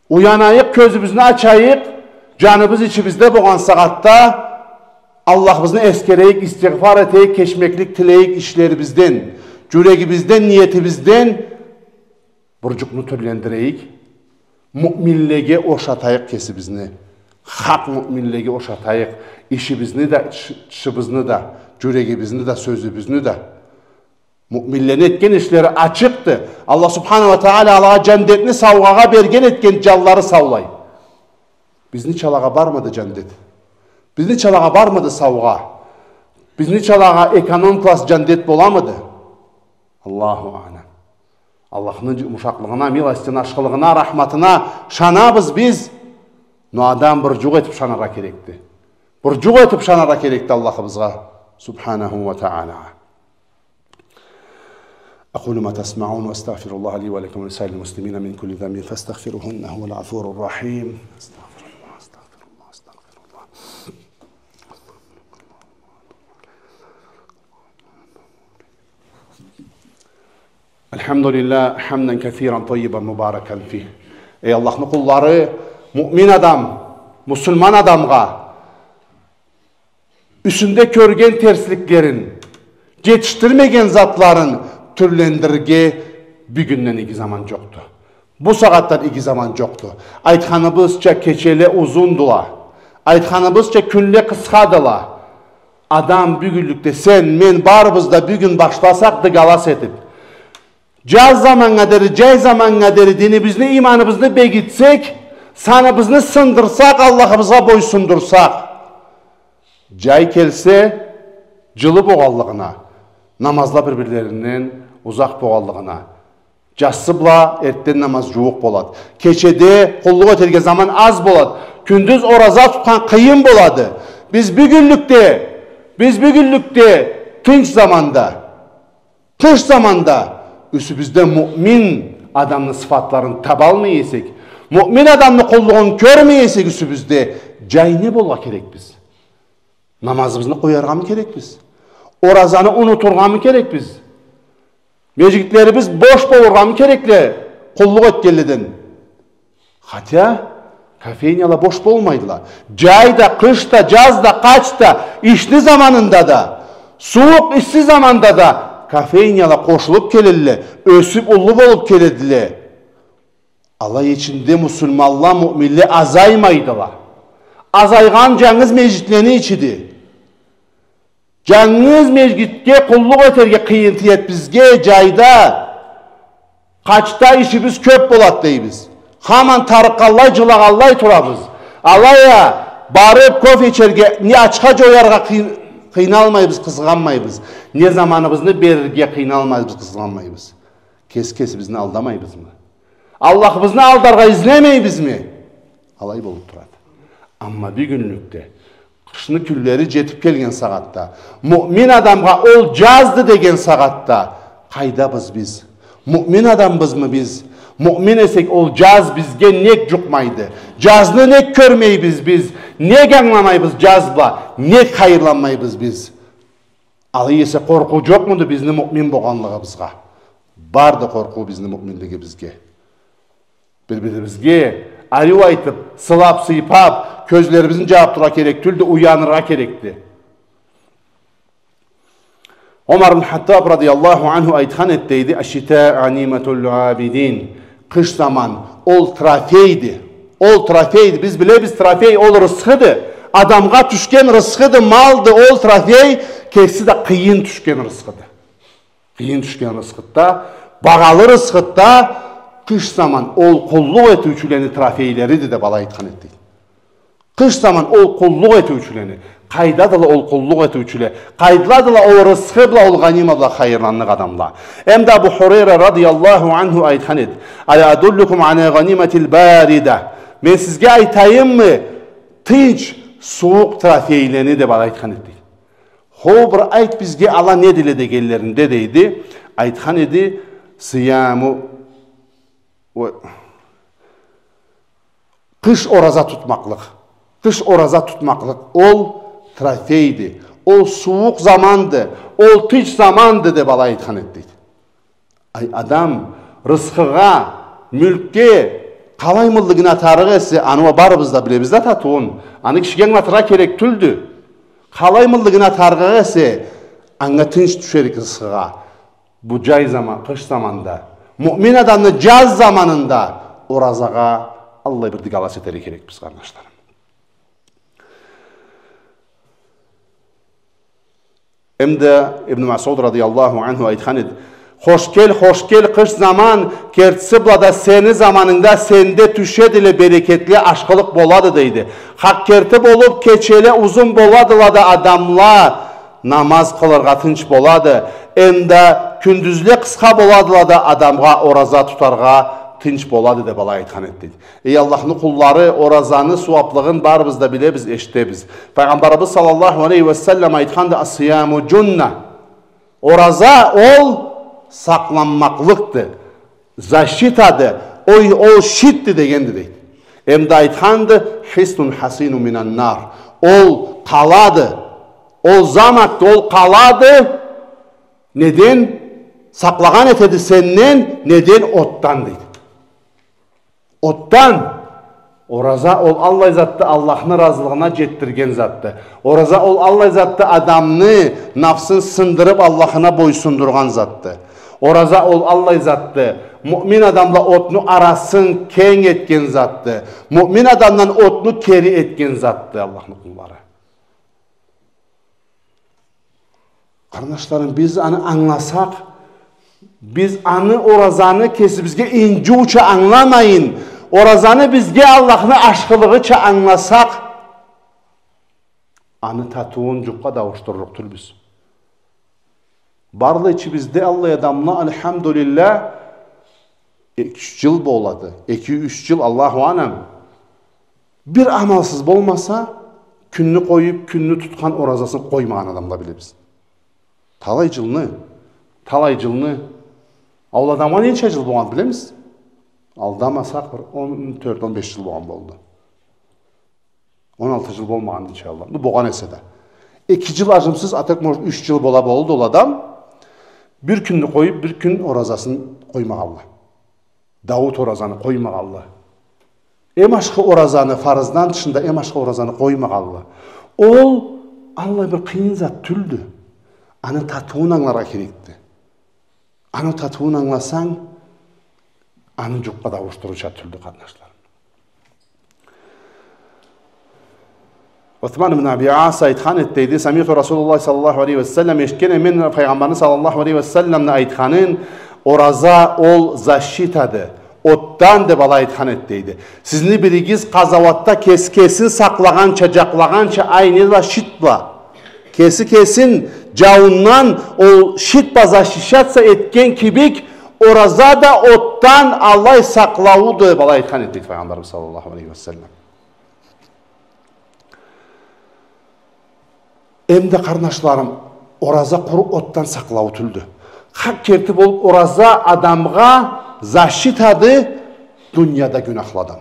уянайыкъ, кёзюбюзню ачайыкъ, джаныбыз ичибизде болгъан сагъатда Аллахыбызны эсгерейик, истигъфар этейик, кечмеклик тилейик ишлерибизден, джюрегибизден, ниетибизден, бир джукъну тюрлендирейик, муъминлеге ошатайыкъ кесибизни, хакъ муъминлеге ошатайыкъ, ишибизни да, тыш-, тышыбызны да, джюрегибизни да, сёзюбюзню да. Муъминлени этген ишлери ачыкъды. Аллах субханаху уа тааля алагъа джандетни саугъагъа берген этген джанлары саулай. Бизничалагъа бармыды джандет? Бизничалагъа бармыды саугъа? Бизничалагъа эконом класс джандет боламыды? Аллаху аълам. Аллахны джумушакълыгъына, милостина, ашхылыгъына, рахматына ышанабыз биз. Но адам бир джукъ этиб ышаныргъа керекди. Бир джукъ этиб ышаныргъа керекди Аллахыбызгъа субханаху уа тааля. أقول ما تسمعون وأستغفر الله لي ولكم ولسائر المسلمين من كل ذنب فاستغفروه إنه هو الغفور الرحيم. أستغفر الله، أستغفر الله، أستغفر الله. الحمد لله حمدا كثيرا طيبا مباركا فيه. Эй Аллахны къуллары, муъмин адам, муслиман адамгъа юсюнде кёрген терсликлерин, джетишдирмеген затларын тюрлендирирге бюгюнден иги заман джокъду. Бу сагъатдан иги заман джокъду. Айтханыбызча, кечеле узундула. Айтханыбызча, кюнле къысхадыла. Адам бюгюнлюкде сен, мен, барыбыз да бюгюн башласакъ дыгалас этиб, джаз заманнга дери, джай заманнга дери динибизни, иманыбызны бегитсек, саныбызны сындырсакъ, Аллахыбызгъа бойсундурсакъ. Джай келсе, джылы болгъанлыгъына, намазла бир-бирлеринден узакъ болгъанлыгъына, джассы бла эртден намаз джууукъ болад. Кечеде къуллукъ этерге заман аз болад. Кюндюз ораза тутхан къыйын болады. Биз бюгюнлюкде, биз бюгюнлюкде тынч заманда, тыш заманда юсюбюзде муъмин адамны сыфатларын табалмай эсек, муъмин адамны къуллугъун кёрмей эсек юсюбюзде, джай не болургъа керекбиз? Намазыбызны къояргъамы керекбиз? Оразаны унутургъамы керекбиз? Межгитлерибиз бош болургъамы керекле къуллукъ этгенледен? Хотя кофейняла бош болмайдыла. Джай да, къыш да, джаз да, къач да, ишни заманында да, сууукъ, исси заманда да кофейняла къошулуб келелле, ёсюб уллу болуб келедиле. Алай ичинде муслиманла, муъминле азаймайдыла. Азайгъан джангыз межгитлени ичиди. Джангыз межгитге къуллукъ этерге къыйын тиед бизге джайда. Къачда ишибиз кёб болад дейбиз. Хаман тарыкъгъанлай, джылагъанлай турабыз. Алай а барыб кофе ичерге, не ачха джояргъа къыйын, Къыйналмайбыз, къызгъанмайбыз. Не заманыбызны берирге къыйналмайбыз, къызгъанмайбыз. Кеси кесибизни алдамайбызмы? Аллахыбызны алдаргъа излемейбизми? Алай болуп турады. Амма бюгюнлюкде, къышны кюнлери джетип келген сагъатда, муъмин адамгъа ол джазды деген сагъатда, къайдабыз биз? Муъмин адамбызмы биз? Муъмин эсек, ол джаз бизге нек джукъмайды? Джазны нек кёрмейбиз биз? Нек ангыламайбыз джаз бла? Нек хайырланмайбыз биз? Алай эсе, къоркъуу джокъмуду бизни муъмин болгъанлыгъыбызгъа? Барды къоркъуу бизни муъминлигибизге. Бир-бирибизге ариу айтып, сылап-сыйпап, кёзлерибизни джабып тургъа керек тюлдю, уяныргъа керекди. Омар ибн Хаттаб радияллаху анху айтхан эди, дейди: «Аш-шитау гъаниматул абидин». Къыш заман ол трофейди. Ол трофейди. Биз билебиз, трофей ол рысхыды. Адамгъа тюшген рысхыды, малды ол трофей, кеси да къыйын тюшген рысхыды. Къыйын тюшген рысхыды да, багъалы рысхыды да, къыш заман ол къуллукъ этиучюлени трофейлериди деп алай айтхан эди. Къыш заман ол къуллукъ этиучюлени, къайдадыла ол къуллукъ этиучюле, къайдадыла ол рысхы бла, ол гъанима бла хайырланныкъ адамла. Эм да Абу Хурайра радияллаху анху айтхан эди: «Ала адуллукум ала гъаниматил барида». Мен сизге айтайыммы тынч, сууукъ трофейлени деп алай айтхан эди. Хо, бир айт бизге, ала недиле дегенлеринде, дейди, айтхан эди, сыяму, о, къыш ораза тутмакълыкъ. Къыш ораза тутмакълыкъ, ол трофейди, ол сууукъ заманды, ол тынч заманды деп алай айтхан эди, дейди. Ай, адам рысхыгъа, мюлкге къалай мыллыгъына тарыкъ эсе, аны уа барыбыз да билебиз да татыуун. Аны кишиге ангылатыргъа керек тюлдю. Къалай мыллыгъына тарыкъ эсе, анга тынч тюшерик рысхыгъа. Бу джай заман, къыш заманда, муъмин адамны джаз заманында оразагъа аллай бир дыгалас этерге керекбиз, къарнашларым. Эм да Ибн Масъуд радияллаху анху айтхан эди: «Хош кел, хош кел, къыш заман, кертиси бла да сени заманынгда сенде тюшедиле берекетле ашхылыкъ болады», — дейди. Хакъ керти болуп, кечеле узун боладыла да адамла намаз къылыргъа тынч болады. Эм да кюндюзле къысха боладыла да адамгъа ораза тутаргъа тынч болады деп алай айтхан эди, дейди. Эй, Аллахны къуллары, оразаны сууаплыгъын барыбыз да билебиз, эшитебиз. Файгъамбарыбыз саллаллаху алейхи ва саллам айтханды: «Ас-сияму джунна». Ораза ол сакъланмакълыкъды, защитады, ол, ол щитди дегенди, дейди. Эм да айтханды: «Хиснун хасину минан нар». Ол къалады, ол замакъды, ол къалады. Неден? Сакълагъан этеди сенден, неден? Отдан, дейди. Отдан. Ораза ол аллай затды, Аллахны разылыгъына джетдирген затды. Ораза ол аллай затды, адамны нафсын сындырып, Аллахына бойсундургъан затды. Ораза ол аллай затды, муъмин адамла отну арасын кенг этген затды. Муъмин адамдан отну кери этген затды, Аллахны къуллары. Къарнашларым, биз аны ангыласакъ, биз аны, оразаны кесибизге инджиуча ангыламайын, оразаны бизге Аллахны ашхылыгъыча ангыласакъ, аны татыуун джукъгъа да ауушдурлукъ тюлбюз. Барлы ичибизде аллай адамла, альхамдулиллях, эки-юч джыл болады, эки-юч джыл, Аллаху алам. Бир амалсыз болмаса, кюнню къоюп, кюнню тутхан, оразасын къоймагъан адамла билебиз. Талай джылны, талай джылны. Ол адамгъа ненча джыл болгъан билемиз? Алдамасакъ, бир он тёрт, он беш джыл болгъан болду. Он алты джыл болмагъанды, иншаллах. Ну, болгъан эсе да. Эки джыл аджымсыз, а так, может, юч джыл бола болду ол адам. Бир кюнню къоюп, бир кюн оразасын къоймагъанлы. Дауут оразаны къоймагъанлы. Эм ашхы оразаны, фарыздан тышында эм ашхы оразаны къоймагъанлы. Ол аллай бир къыйын зат тюлдю. Аны татыуун ангыларгъа керекди. Аны татыуун ангыласанг, аны джукъгъа да ауушдурурча тюлдю, къарнашларым. Усман ибн Аби Ас айтхан эди, дейди: «Самиъту Расулуллах саллаллаху алейхи ва саллам», эшитген эдим мен Файгъамбарны саллаллаху алейхи ва салламны айтханын, ораза ол защитады, отдан, деп алай айтхан эди, дейди. Сизни биригиз къазауатда кес-, кесин сакълагъанча, джакълагъанча, ай, не да щит бла. Кеси кесин джауундан ол щит бла защищаться этген кибик, ораза да отдан алай сакълаууду, деп алай айтхан эди Пайгъамбарыбыз саллаллаху алейхи ва саллам. Эм да, къарнашларым, ораза къуру отдан сакълауу тюлдю. Хакъ керти болуб, ораза адамгъа защитады дунияда гюнахладан.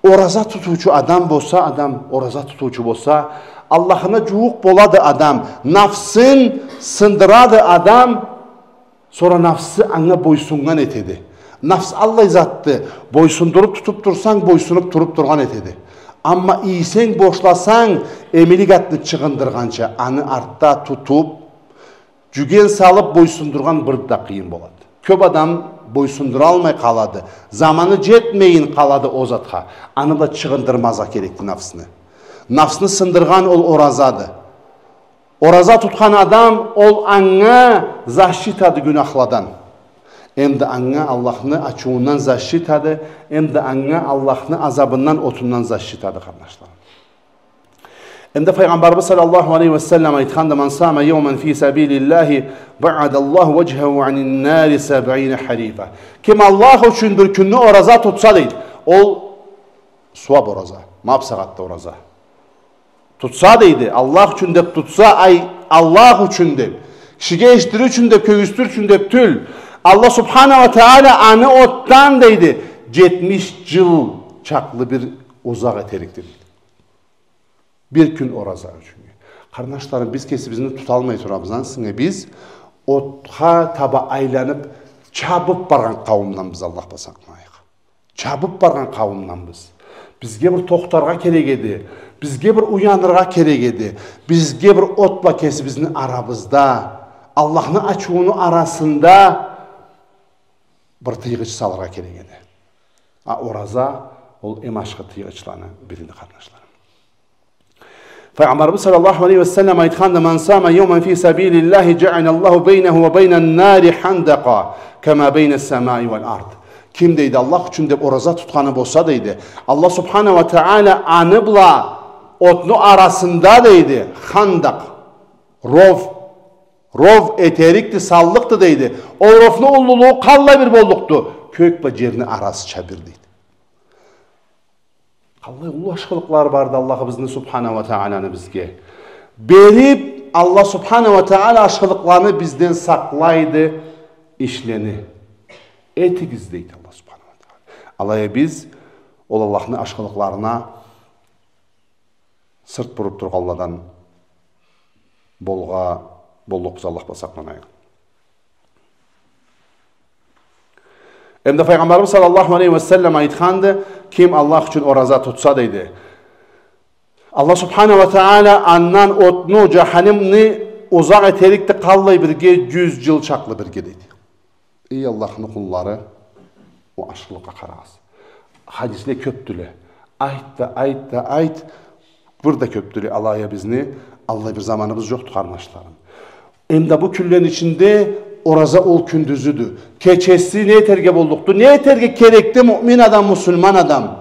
Ораза тутуучу адам болса, адам ораза тутуучу болса, Аллахына джууукъ болады адам, нафсын сындырады адам, сора нафсы анга бойсуннган этеди. Нафс аллай затды, бойсундуруб тутуб турсанг, бойсунуб туруб тургъан этеди. Амма ийсенг, бошласанг, эмилик атны чыгъындыргъанча, аны артда тутуб, джюген салыб бойсундургъан бир да къыйын болады. Кёб адам бойсундуралмай къалады. Заманы джетмейин къалады ол затха. Аны бла чыгъындырмазгъа керекди нафсны. Нафсны сындыргъан ол оразады. Ораза тутхан адам ол анга защитады гюнахладан. Эм да анга Аллахны ачыуундан защитады, эм да анга Аллахны азабындан, отундан защитады, къарнашларым. Эм да Пайгъамбарыбыз саллаллаху алейхи ва саллам айтханды: «Ман сама яуман фи сабилиллахи баъадаллаху ваджхаху анин нари сабъина харифа». Ким Аллах ючюн бир кюнню ораза тутса, дейди, ол сууаб ораза, ма бусагъатда ораза тутса, дейди, Аллах ючюн деб тутса, ай, Аллах ючюн деб, кишиге эшитдирир ючюн деб, кёргюзтюр ючюн деб тюл, Аллах субхана ва тагъала аны отдан, дейди, джетмиш джыл чакълы бир узакъ этерикди, дейди. Бир кюн ораза ючюн. Къарнашларым, биз кесибизни туталмай турабыз, ансы, биз отха таба айланыб, чабыб баргъан къауумданбыз, Аллах бла сакъланайыкъ. Чабыб баргъан къауумданбыз. Бизге бир тохтаргъа керек эди. Бизге бир уяныргъа керек эди. Бизге бир от бла кесибизни арабызда, Аллахны ачыууну арасында бир тыйгъыч салыргъа керек эди. А ораза ол эм ашхы тыйгъычланы бириди, къарнашларым. Пайгъамбарыбыз саллаллаху алейхи ва саллам айтханды: «Ман сама яуман фи сабилиллахи джаъалаллаху байнаху ва байнан нари хандакъа, кама байнас самаи вал ард». Ким, дейди, Аллах ючюн деб ораза тутханы болса, дейди, Аллах субхана ва тагъала аны бла отну арасында, дейди, хандакъ, ров, ров этерикди, саллыкъды, дейди. Ол ровну уллулугъу къаллай бир боллукъду? Кёк бла джерни арасыча бир, дейди. Къаллай уллу ашхылыкълары барды Аллахыбызны субхана ва тагъаланы бизге. Бериб, Аллах субхана ва тагъала ашхылыкъланы бизден сакълайды, ишлени этигиз, дейди Аллах субхана ва тагъала. Алай а биз ол Аллахны ашхылыкъларына сырт буруб тургъанладан болургъа боллукъбуз, Аллах бла сакъланайыкъ. Эм да Пайгъамбарыбыз саллаллаху алейхи ва саллам айтханды: ким Аллах ючюн ораза тутса, дейди, Аллах субхана ва тагъала андан отну, джаханимни узакъ этерикди, къаллай бирге, джюз джыл чакълы бирге, дейди. Эй Аллахны къуллары, ол ашхылыкъгъа къарагъыз. Хадисле кёбдюле. Айт да, айт да, айт. Бир да кёбдюле. Алай а бизни аллай бир заманыбыз джокъду, къарнашларым. Эм да бу кюнлени ичинде ораза ол кюндюзюдю. Кечеси не этерге боллукъду? Не этерге керекди муъмин адам, муслиман адам?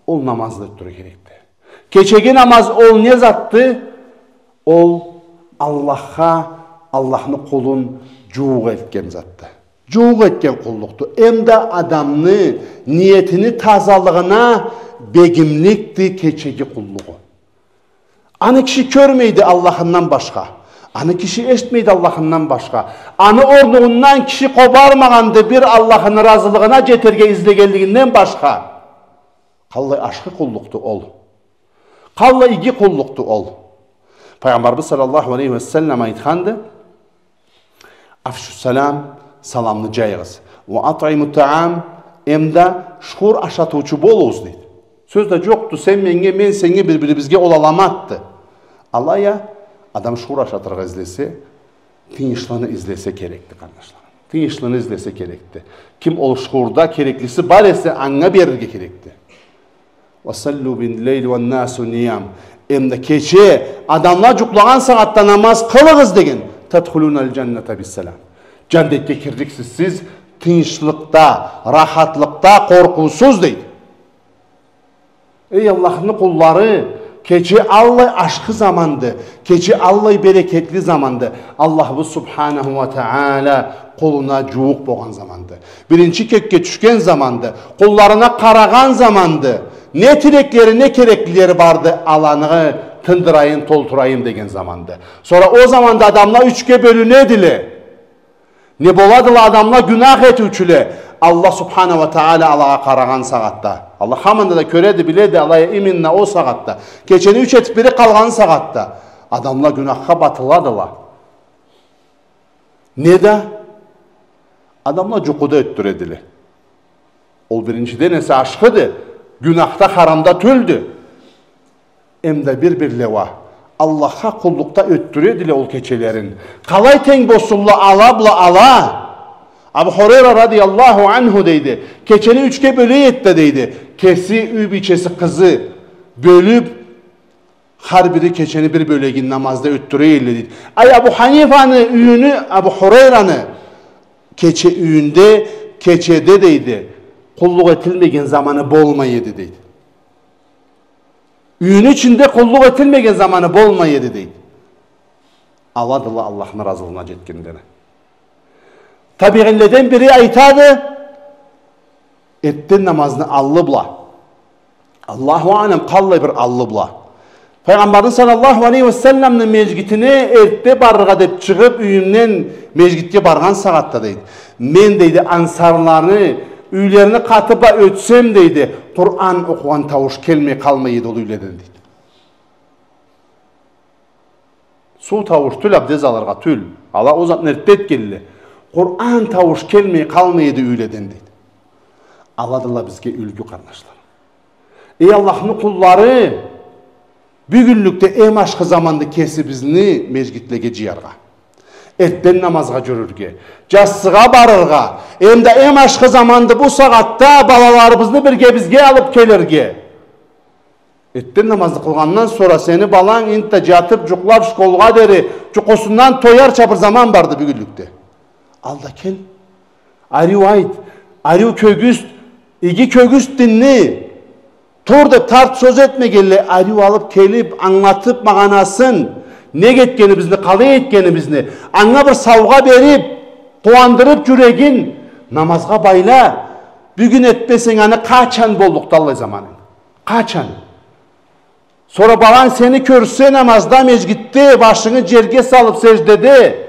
Ол намазны этдирирге керекди. Кечеги намаз ол не затды? Ол Аллахха, Аллахны къулун джууукъ этген затды. Джууукъ этген къуллукъду. Эм да адамны ниетини тазалыгъына бегимликди кечеги къуллугъу. Аны киши кёрмейди Аллахындан башха. Аны киши эшитмейди Аллахындан башха. Аны орнугъундан киши къобармагъанды бир Аллахыны разылыгъына джетерге излегенлигинден башха. Къаллай ашхы къуллукъду ол. Къаллай иги къуллукъду ол. Пайгъамбарыбыз саллаллаху алейхи ва саллам айтханды: «Афшу салам, саламны джайыгъыз. Ва атъиму таам, эм да шхуур ашатыучу болугъуз», — дейди. Сёз да джокъду, сен меннге, мен сеннге, бир-бирибизге ол аламатды. Алай а, адам шхуур ашатыргъа излесе, тыйыншлыны излесе керекди, къарнашларым. Тыйыншлыны излесе керекди. Ким ол шхуурда кереклиси бар эсе, анга берирге керекди. «Ва саллу биллейли ва насу ниям». Эм да кече адамла джукълагъан сагъатда намаз къылыгъыз деген. «Тадхулунал джанната биссалам». Джандетге кирликсиз сиз тыйыншлыкъда, рахатлыкъда, къоркъуусуз, дейди. Эй Аллахны къуллары, Кече аллай ашхы заманды, кече аллай берекетли заманды. Аллахыбыз субханаху уа тагъала къулуна джууукъ болгъан заманды. Биринчи кёкге тюшген заманды, къулларына къарагъан заманды. Не тилеклери, не кереклилери барды, аланы тындырайым, толтурайым деген заманды. Сора ол заманда адамла ючге бёлюнедиле. Не боладыла адамла гюнах этиучюле? Аллах субханаху уа тагъала алагъа къарагъан сагъатда. Аллах хаманда да кёреди, биледи, алай а именно ол сагъатда. Кечени юч этиб бири къалгъан сагъатда. Адамла гюнахха батыладыла. Неда? Адамла джукъуда ётдюредиле. Ол биринчиден эсе ашхыды, гюнахда, харамда тюлдю. Эмда бир-бирле уа Аллахха къуллукъда ётдюредиле ол кечелерин. Къалай тенг болсунла ала бла ала? Абу Хурайра радияллаху анху дейди, кечени ючге бёле эди да дейди, кеси, юй бийчеси, къызы бёлюб, хар бири кечени бир бёлегин намазда ётдюре эдиле дейди. Ай, Абу Ханифаны юйюню, Абу Хурайраны кече юйюнде, кечеде дейди, къуллукъ этилмеген заманы болмай эди дейди. Юйюню ичинде къуллукъ этилмеген заманы болмай эди дейди. Аладыла Аллахны разылыгъына джетгенлери. Табигъинледен бири айтады, эртден намазны аллы бла. Аллаху алам, къаллай бир аллы бла. Файгъамбарны саллаллаху алейхи уа салламны межгитине эртде барыргъа деб чыгъыб, юйюмден межгитге баргъан сагъатда, дейди, мен, дейди, ансарланы юйлерини къаты бла ётсем, дейди, Къуран окъугъан таууш келмей къалмай эди ол юйледен, дейди. Суу таууш тюл, абдез алыргъа тюл. Ала ол затны эртде этгенле. Къуран таууш келмей къалмай эди юйледен, дейди. Аладыла бизге юлгю, къарнашларым. Эй, Аллахны къуллары, бюгюнлюкде эм ашхы заманды кесибизни межгитлеге джыяргъа. Эртден намазгъа джюрюрге, джассыгъа барыргъа, эмда эм ашхы заманды бу сагъатда балаларыбызны бирге бизге алыб келирге. Эртден намазны къылгъандан сора сени баланг энтда джатыб, джукълаб, школгъа дери джукъусундан тоярча бир заман барды бюгюнлюкде. Ал да кел. Ариу айт, ариу кёргюзт, иги кёргюзт динни. Тур деб тарт сёз этмегенлей, ариу алыб келиб, англатыб магъанасын, нек этгенибизни, къалай этгенибизни, анга бир саугъа бериб, къууандырыб джюрегин, намазгъа байла. Бюгюн этмесенг аны, къачан боллукъду аллай заманынг? Къачан? Сора баланг сени кёрсе намазда, межгитде, башынгы джерге салыб, сеждеде,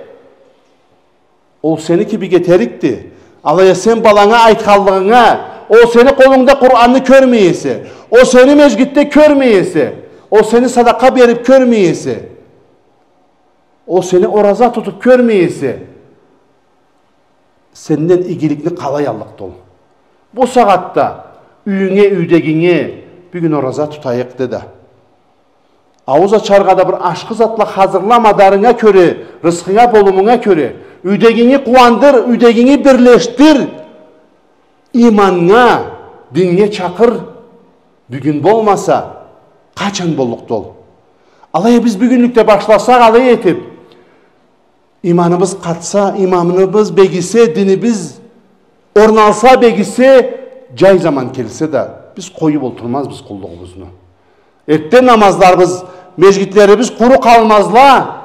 ол сени кибик этерикди. Алай а сен баланга айтханлыгъынга, ол сени къолунгда Къуранны кёрмей эсе, ол сени межгитде кёрмей эсе, ол сени садакъа бериб кёрмей эсе, ол сени ораза тутуб кёрмей эсе, сенден игиликни къалай аллыкъды ол? Бу сагъатда юйюнге, юйдегинге, бюгюн ораза тутайыкъ де да, аууз ачаргъа да бир ашхы затла хазырла мадарынга кёре, рысхынга, болумунга кёре. Юйдегинги къууандыр, юйдегинги бирлешдир. Иманнга, диннге чакъыр. Бюгюн болмаса, къачан боллукъду ол? Алай а биз бюгюнлюкде башласакъ, алай этиб, иманыбыз къатса, иманыбыз бегисе, динибиз орналса, бегисе, джай заман келсе да, биз къоюб олтурмазбыз къуллугъубузну. Эртден намазларыбыз, межгитлерибиз къуру къалмазла,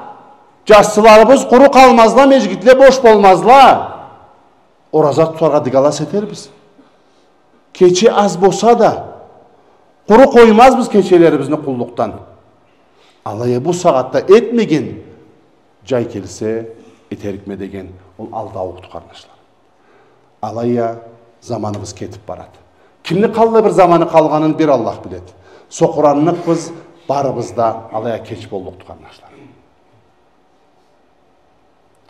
джассыларыбыз къуру къалмазла, межгитле бош болмазла. Ораза тутаргъа дыгалас этербиз. Кече аз болса да, къуру къоймазбыз кечелерибизни къуллукъдан. Алай а бу сагъатда этмеген, джай келсе, этерикме деген, ол алдаукъду, къарнашлар. Алай а заманыбыз кетиб барады. Кимни къаллай бир заманы къалгъанын бир Аллах биледи. Сокъуранныкъбыз барыбыз да, алай а кеч боллукъду, къарнашлар.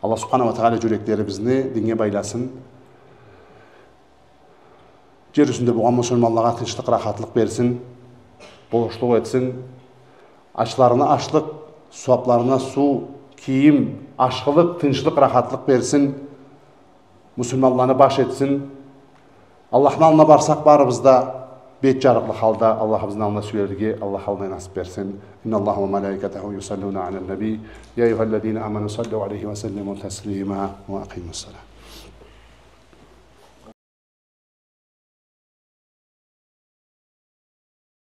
Аллах субханаху уа тагъала джюреклерибизни диннге байласын. Джер юсюнде болгъан муслиманлагъа тынчлыкъ, рахатлыкъ берсин, болушлукъ этсин. Ачларына ашлыкъ, сууабларына суу, кийим, ашхылыкъ, тынчлыкъ, рахатлыкъ берсин. Муслиманланы баш этсин. Аллахны аллына барсакъ, барыбыз да бет джарыкълы халда Аллахыбызны аллына сюелирге Аллах аллай насыб берсин. إن الله وملائكته يصلون على النبي، يا أيها الذين آمنوا صلوا عليه وسلموا تسليما. وأقيموا الصلاة.